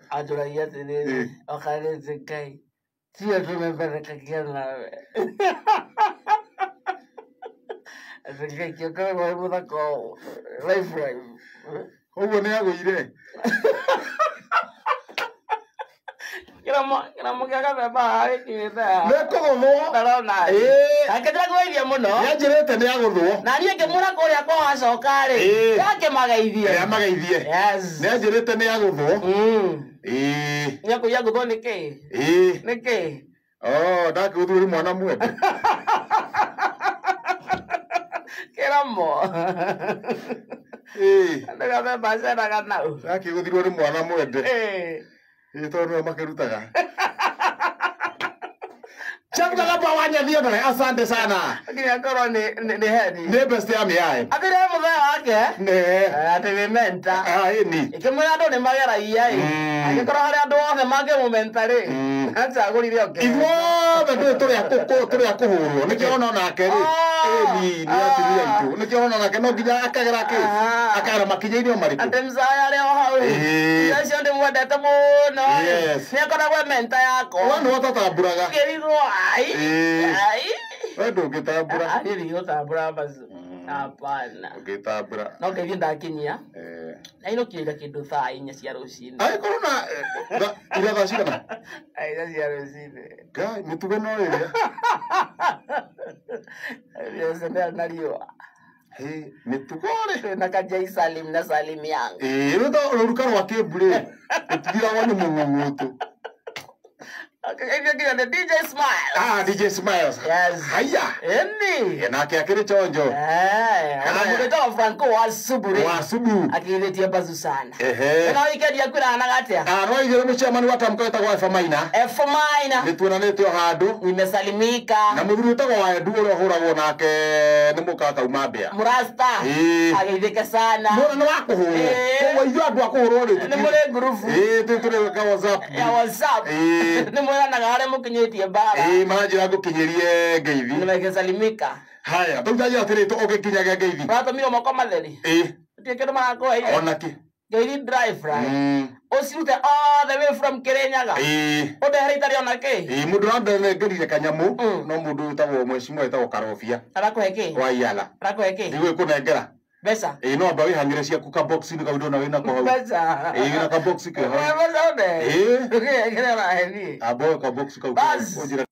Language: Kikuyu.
Anjũragia atĩrĩrĩ, okarĩte Ngai tiwe tũmemerekagia nawe. Atĩ Ngai kĩũkoragwo wĩ mũthaka ũũ life life. Ũguo nĩ agũire. Kĩramo kĩa gathemba haha gĩkinyĩte haha. Nĩ kũgũthwo. Ndarona. Ĩĩ. Akĩnjĩra ngũgeithie mũno. Nĩ anjĩrĩte nĩ agũthwo. Na niĩ ngĩmwĩra kũrĩa kwa wacoka rĩ, Ĩĩ. ndakĩmageithie. Nĩ amageithie. Yes. Nĩ anjĩrĩte nĩ agũthwo. Ĩĩ. Nĩ akũiya ngũthwo nĩ kĩ? Ĩĩ. Nĩ kĩ? Oh, ndakĩgũthirwo nĩ mwana mwende. Kĩramo. Ĩĩ. Andũ gathemba aceraga nau. Ndakĩgũthirwo nĩ mwana mwende. Ĩĩ. Ĩĩ, tondũ nĩo makĩrutaga. Chapter kapa wanyathia ndore, asante sana. Nginya korwo nĩ heni. Nĩ best ya mĩae. Athire mũthee wake. Ne. Atĩ wĩ menta. Ah, ĩni. Ĩkĩmwĩra andũ nĩ mageragia ĩ. Angĩkorwo harĩ andũ othe mangĩmũmenta rĩ, acagũrire oke. Ithuothe ndũĩ tũrĩ a kũhũrwo. Nĩkĩo ũrona onake rĩ. Ĩni, nĩ atumia aitũ. Nĩkĩo ũrona onake no nginya akagera kĩ? Akagera makinya-inĩ o marĩkũ? Atĩ mzaya arĩ o hau. Ĩĩ. Ũcio ndĩmwendete mũno. Yes. Nĩ akoragwo e menta yakwa. We nĩwe ũtatambũraga. Ngĩrigwo ai. Ĩĩ. Ai. We ndũngĩtambũra. Niĩ ndigũtambũra macu. Hapana. Ndũngĩtambũra. No ngeithie ndakinyia. Eh. Na inũkire ira kĩndũ thaa 4 cia rũcinĩ. Angĩkorwo na ira thaa cigana? Thaa 4 cia rũcinĩ. Ngai, mĩtugo no ĩrĩa. Ũcio na riũa. Hĩ, mĩtugo rĩ. Twĩna Kajai Salim na Salim Yang. Ĩĩ, rĩu to rũruka rwa kĩmbu rĩ, rũtithiragwo nĩ mũng'ũng'ũtũ. Akĩgeithio nginya nĩ DJ Smile. Ah, DJ Smiles. Yes. Haya. Ĩni. Ĩ, nake akĩrĩ chonjo. Eh, ona Haya. mũndũ wĩtagwo Franco wa Subu rĩ. Wa Subu. Akĩgeithĩtie Bazu sana. Ehe. Na wikendi yaku ĩrahanaga atĩa? Ah, no igĩrĩ mũcemani wa tamko wĩtagwo Efa Maina. Efa Maina. Nĩ tuonanĩte o handũ. Nimesalimika. Na mũthuri wĩtagwo wa Edu ũrĩa ũhũragwo nake nĩ mũka kauma mbĩa. Mũrasta. Ĩĩ. Ageithĩke sana. Nĩwona nĩ wa kũhũrwo. Ĩĩ. Koguo ithuĩ andũ a kũhũrwo rĩ. Nĩ mũrĩ ngurubu. Ĩĩ, tũrĩ ka WhatsApp. Ya WhatsApp. Ĩĩ. Nĩ mwĩranaga harĩa mũkinyĩtie mbara. Ĩĩ, maranjĩra ngũkinyĩrie ngeithi. Nimesalimika. Haya, rĩu ndanjĩra atĩrĩ, ũgĩkinyagia ngeithi. Ũratũmirwo moko matheri. Ĩĩ. Gũtirĩ kĩndũ marakũheire. Ona kĩ. Ngeithi dry fry. Ũcirute all the way from Kirinyaga. Ĩĩ. Ũndehere itarĩ ona kĩ. Ĩĩ, mũndũ wa mbere nĩngerire kanyamũ, no mũndũ wĩtagwo mwecimwa wĩtagwo Karobia. Arakũhe kĩ? Wa Iala. Arakũhe kĩ? Ndigũĩ kũnengera. Mbeca. Ĩĩ, no amba wĩhang'ĩre ciaku kabox-inĩ kau ndona wĩnako hau. Mbeca. Ĩĩ, wĩna kabox ke hau. Mbeca ũnde. Ĩĩ. Ndũkĩngere ũrahe niĩ. Amba woe kabox kau. Bas. Ũnjĩre